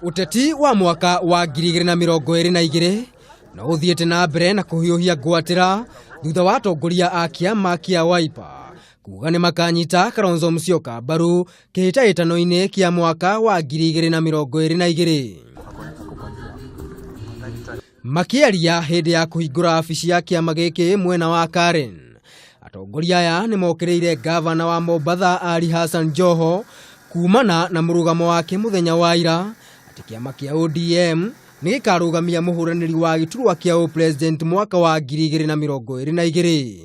Ũteti wa mwaka wa 2022 no ũthiĩte na mbere na kũhiũhia ngwatĩra thutha wa atongoria a kĩama kĩa Wiper kuga nĩ makanyita Kalonzo Musyoka mbaru kĩhĩtahĩtano-inĩ kĩa mwaka wa 2022. Makĩaria hĩndĩ ya kũhingũra wabici ya kĩama gĩkĩ mwena wa Karen, atongoria aya nĩ mokĩrĩire ngavana wa Mombatha Ali Hassan Joho kumana na mũrũgamo wake mũthenya wa ira atĩ kĩama kĩa ODM nĩ gĩkarũgamia mũhũranĩri wa gĩturwa kĩa ũpresident mwaka wa 2022.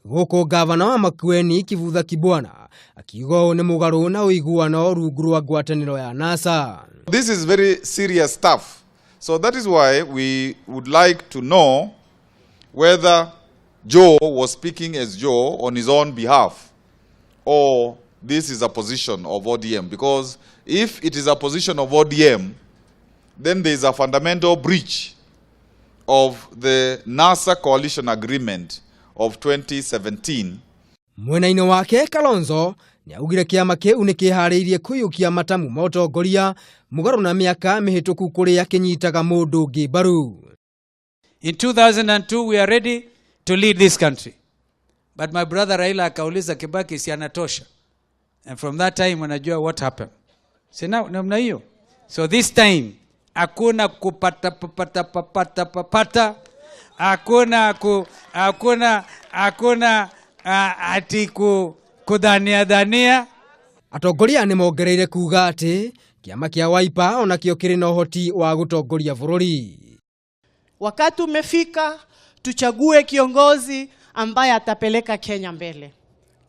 Gũkũ ngavana wa Makueni Kivutha Kibwana akiuga ũũ nĩ mũgarũ na ũiguano rungu rwa ngwatanĩro ya NASA. This is very serious stuff. So that is why we would like to know whether Joho was speaking as Joho on his own behalf or this is a position of ODM. Because if it is a position of ODM, then there is a fundamental breach of the NASA coalition agreement of 2017. Mwena-inĩ wake Kalonzo nĩ augire kĩama kĩu nĩ kĩharĩirie kũiyũkia matamu ma ũtongoria mũgarũ na mĩaka mĩhĩtũku kũrĩa kĩnyitaga mũndũ ũngĩ mbaru. In 2002 we are ready to lead this country. But my brother Raila akauliza, "Kibaki si anatosha?" And from that time unajua what happened. Si namna hiyo. So this time hakuna kupata papata papata papata, hakuna ku, hakuna hakuna ati kudhania dhania. Atongoria nĩ mongereire kuga atĩ kĩama kĩa Wiper onakĩo kĩrĩ na ũhoti wa gũtongoria bũrũri. Wakati umefika tuchague kiongozi ambaye atapeleka Kenya mbele,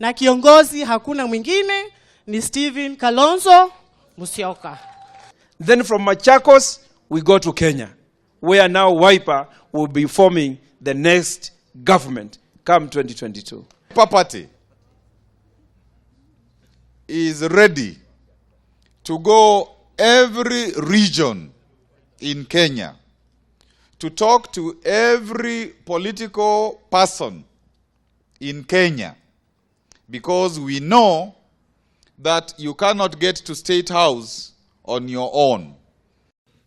na kiongozi hakuna mwingine, ni Stephen Kalonzo Musyoka. Then from Machakos, we go to Kenya, where now Wiper will be forming the next government come 2022. Wiper Party is ready to go every region in Kenya to talk to every political person in Kenya, because we know that you cannot get to State House on your own.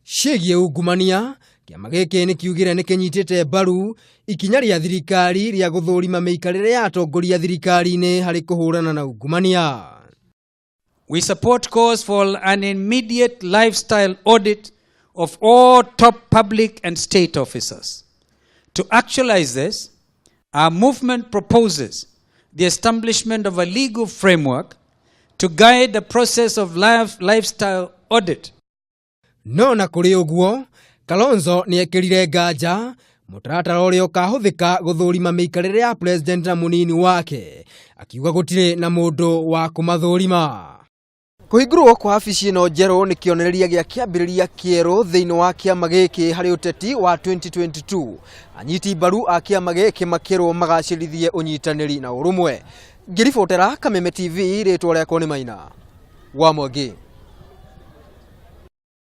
Ciĩgiĩ ungumania, kĩama gĩkĩ nĩ kiugire nĩ kĩnyitĩte mbaru ikinya rĩa thirikari rĩa gũthũrima mĩikarĩre ya atongoria thirikari-inĩ harĩ kũhũrana na ungumania. We support calls for an immediate lifestyle audit of all top public and state officers. To actualize this, our movement proposes the establishment of a legal framework to guide the process of lifestyle audit. No na kũrĩ ũguo, Kalonzo nĩ ekĩrire nganja mũtaratara ũrĩa ũkahũthĩka gũthũrima mĩikarĩre ya president na mũnini wake, akiuga gũtirĩ na mũndũ wa kũmathũrima. Kũhingũrwo kwa wabici ĩno njerũ nĩ kĩonereria gĩa kĩambĩrĩria kĩerũ thĩinĩ wa kĩama gĩkĩ harĩ ũteti wa 2022. Anyiti mbaru a kĩama gĩkĩ makĩrwo magacĩrithie ũnyitanĩri na ũrũmwe. Ngĩribotera Kameme TV, rĩtwa rĩakwa nĩ Maina wa Mwangi.